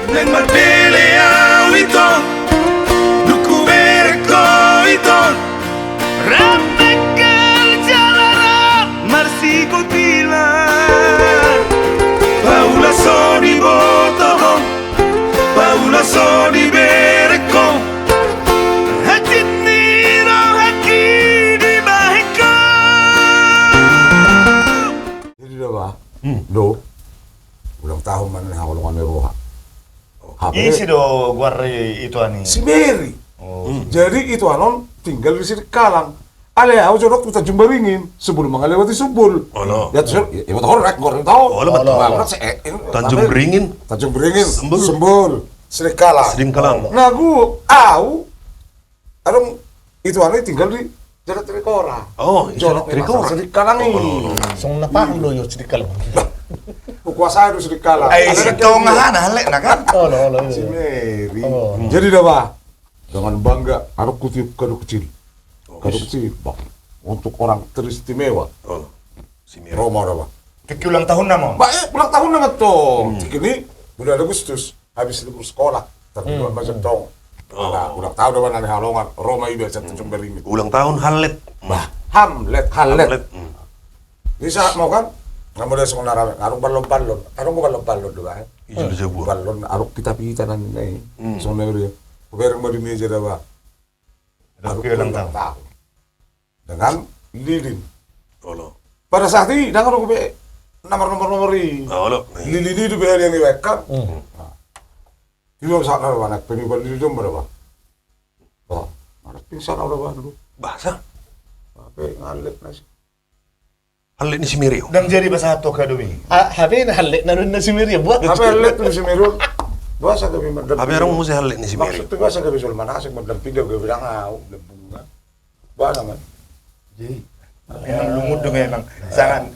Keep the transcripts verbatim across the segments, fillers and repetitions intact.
Naeng marbere au ito, dung hubereng ho ito. Rap bengkel jala rap marsigotilar. Paula so diboto ho, paula so dibereng ho. Hansit ni rohangki dibahen ho. Jadi do ba? Hmm. Do. Ulang tahun ma na haholongan ni roha. Hape ise do goar ni itoan i? Si Mary. Oh. Hmm. Jadi itoan on tinggal di Sidikalang. Alai au jolok tu Tanjung Beringin sebelum mangalewati Sumbul. Olo. Ya, terus, ya, ya, betul, rek, goar ni ito. Olo, betul. Nah, orang se-, eh, ini, Tanjung Beringin. Tanjung Beringin, Sumbul. Sumbul. Sidikalang. Sidikalang. Nah, gua, au, adong itoan i tinggal di Jalan Trikora. Oh, iya, jolok Trikora. Sidikalang i. Oh, oh, oh. Songon na paham do, yo, Sidikalang. Hukuasai do Sidikalang. Eh, ada si lagi tonga dia. Hana, hallet na kan? Oh, lo, lo, iya. Si Mary. Oh. Jadi do ba? Dengan bangga, adong hutiup kado kecil. Oh. Kado kecil, bah. Untuk orang teristimewa. Oh. Si Mary. Ro ma do ba? Tingki ulang tahun nama? Ba, eh, ulang tahun nama tong. Hmm. Tingki ni, bulan Agustus. Habis libur sekolah, terbilang macam tong. Oh. Nah, ulang tahun do ba na haholongan, ro ma iba sian Tanjung Beringin. Ulang tahun Hamlet. Bah, Hamlet, Hamlet. Hamlet, hmm. Bisa mau kan? Nggak mau dia songon na rame. Adong ballon-ballon. Adong ballon-ballon do ba, eh? Iya, di sebuah. Ballon, adong pita-pita na i. Hmm. Songon na dia. Hubereng ma di meja do ba. Adong ulang tahun. Dengan lilin. Olo. Pada saat i, ndang adong be nomor-nomor i. Olo. Lilin i do be hadiah ni baen kan. Hmm. Nah. Tiba saat na do ba, na peniupan lilin do ba. Oh, mana pingsan au do ba dulu. Bahasa? Hape ngallet na si. Hallet ni si Mary. Ndang jadi bahasa toka do mi. Ah, hape na hallet na do na si Mary, buat. Hape hallet ni si Mary. Bahasa gabe mandam. Hape adong muse hallet ni si Mary. Maksud tu bahasa gabe jolma na asing mandam pindah gabe ndang au. Bana, man. Jadi, memang lumut do memang. Sangat,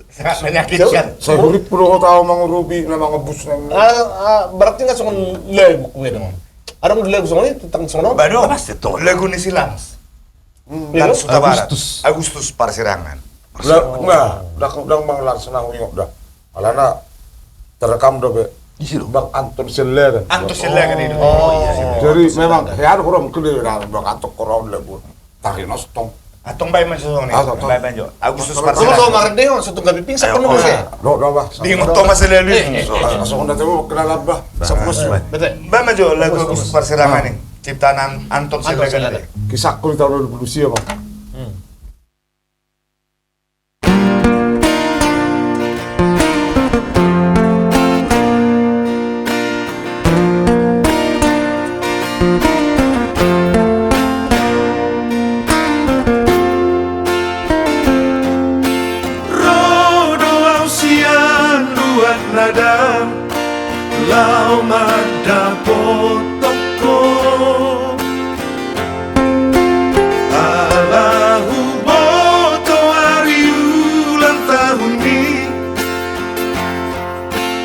sangat menyakitkan. Sai hurip do hot au mangurupi, na mangabus na. Ah, ah, berarti nggak songon lagu kue dong. Adong lagu songon i tentang songon. Ba adong. Pasti tong. Lagu ni si Lans. Hmm. Lans Huta Barat. Agustus. Agustus Parsirangan. Lah, enggak, ndang, ndang Bang Lans na huingot da. Alana terekam do be. Ise do? Bang Anton Silagan. Anton Silagan itu. Oh, iya, iya. Jadi memang, ya, ada kurang kali, nah, Bang Anton kurang lebur. Tarinos tong. Antong baen ma songon i. Ah, tong, tong. Baen, baen jo. Agustus Parsirangan. Tong, tong, marende on, satu gabi pingsan. Ayo, tong, oh, muse. Iya. Do, do, bah. Di motor masih lalu. Eh, eh, eh. Ah, songon na tebo kenal, bah. Bah. Baen ma jo lagu Agustus Parsirangan i. Ciptaan Anton Silagan. Anton Silagan. Kisahku di tahun dua ribu sia, Bang. Hmm. Ro do au sian luat na dao, laho mandapothon ho. Ala huboto ari ulang tahun i,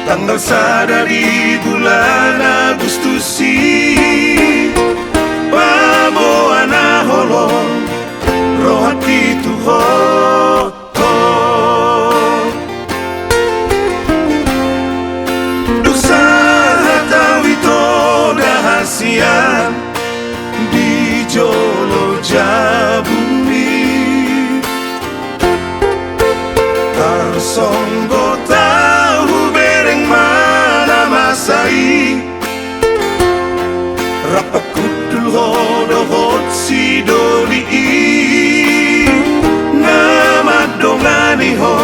tanggal sada di bulan Agustus i, paboa na holong rohangki tu ho. Dung sahat au ito da hasian di jolo jabu i, tarsonggot au hubereng ma na masa i. Rap pangkundul ho dohot si doli i, na mandongani ho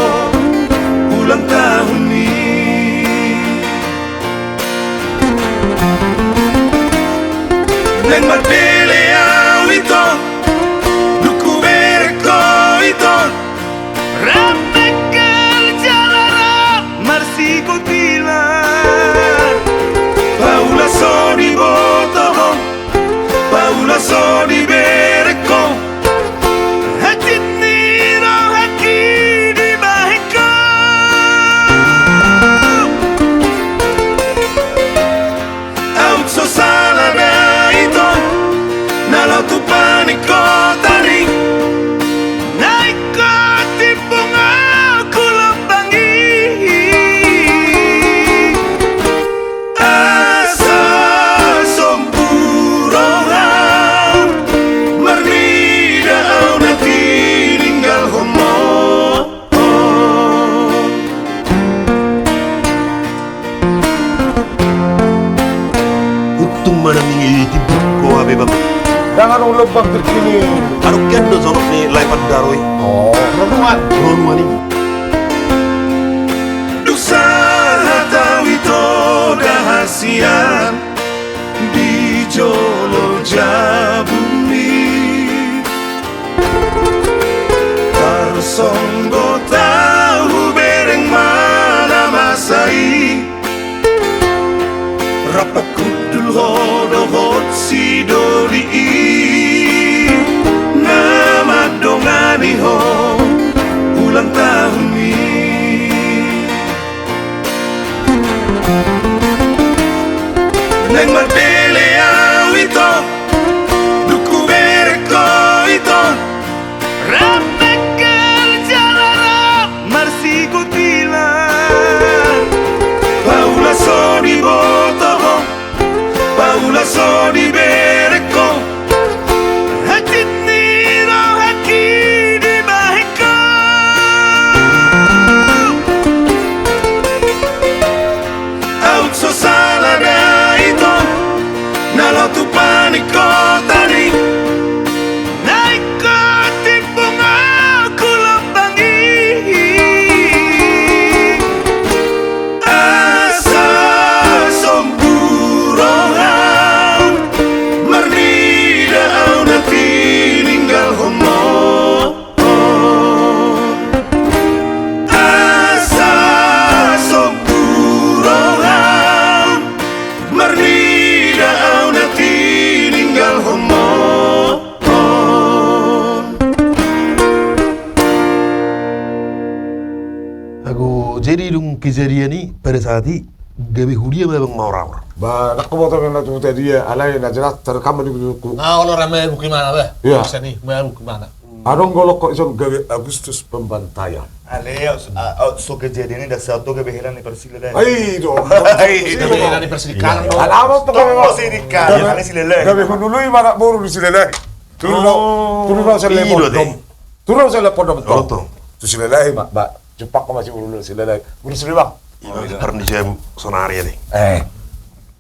ulang tahun i. Naeng marbere au ito, dung hubereng ho ito. Rap bengkel jala rap marsigotilar. Paula so diboto ho, paula so dibereng ho. Hansit ni rohangki dibahen ho. Aut so sala da ito, na laho tu paningkotan i, na ingkon timbung au tu lombang i. Tung manang i timbuk ho hape bang. Ndang adong lombang tirki ni. Adong kian do sonok ni Lae Pandaro i. Oh. Ronuan. Ronuan i. Dung sahat au ito da hasian di jolo jabumi. Tarsonggot au hubereng ma na masa i. Rap hundul ho dohot si doli i na mandongani ho ulang tahun i. Naeng marbele au ito, dung hubereng ho ito. Rap mengkel jala rap marsikutilan. Paula so diboto ho, paula so dibereng ho. Hansit ni rohangki dibahen ho. Aut so sala da ito, na laho tu paningkotan i. Na ingkon timbung au tu lombang i. Asa sombu roham, marnida au na tininggalhon ho. Asa sombu roham, marnida au na tininggalhon ho. Ago, jadi dung kejadian i pada saat i gabe huria ma abang maoraor. Ba, ndang huboto na tu dia, alai na jelas terekam di buku. Nga olo rame buku mana be? Iya. Bisa ni, ma buku mana? Adong golok ko ison gabe Agustus pembantaian. Ale, au so, a, au so kejadian i da sahat tu gabe hela ni parsilalahi. Ai do. Ai do. Gabe hela ni parsilalahi. Ala apa tu gabe? Tong si di kan, gabe, ale silalahi. Gabe hunului ma anak boru di silalahi. Turu do, turu do sele pondom. Turu do sele pondom tong. Tu silalahi ma, ba, jumpang ma si boru silalahi. Boru silalahi bang. Ima parni jabu sonari ate. Eh.